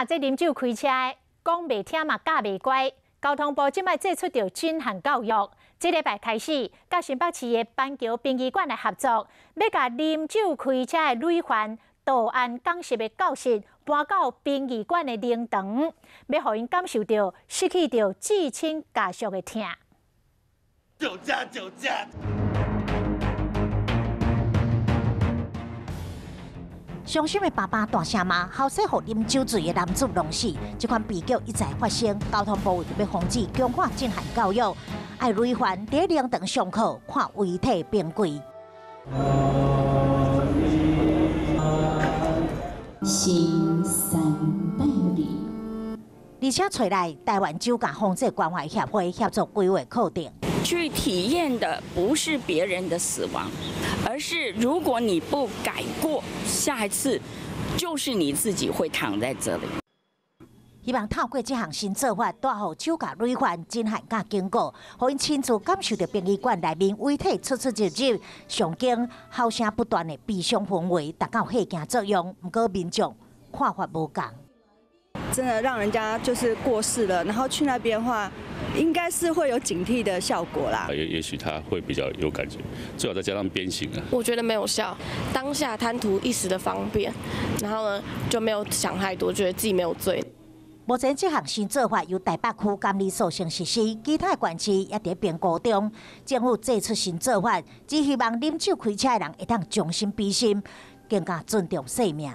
這啉酒開車的，講袂聽嘛，教袂乖。交通部這擺祭出著震撼教育，這禮拜開始，佮新北市的板橋殯儀館來合作，欲共啉酒開車的累犯道安講習的教室搬到殯儀館的靈堂，欲予𪜶感受著失去著至親家屬的疼。酒駕，酒駕。傷心的爸爸大聲罵，後生予啉酒醉的男子弄死，這款悲劇一再發生。交通部為著欲防止強化震撼教育，愛累犯佇靈堂上課看遺體冰櫃。行三拜禮。而且揣來台灣酒駕防制關懷協會協助規劃課程。去體驗的不是別人的死亡，而是如果你不改過，下一次就是你自己會躺在這裡。希望透過這項新做法，帶予酒駕累犯震撼佮警告，予𪜶親自感受著殯儀館內面遺體出出入入、上經吼聲不斷的悲傷氛圍，達到嚇驚作用。毋過民眾看法無仝。真的讓人家就是過世了，然後去那邊的話，應該是會有警惕的效果啦。也許他會比較有感覺，最好再加上鞭刑啊。我覺得沒有效，當下貪圖一時的方便，然後呢就沒有想太多，覺得自己沒有罪。目前這項新做法由台北區監理所先實施，其他縣市也佇評估中。政府祭出新做法，只希望啉酒開車的人會當將心比心，更加尊重生命。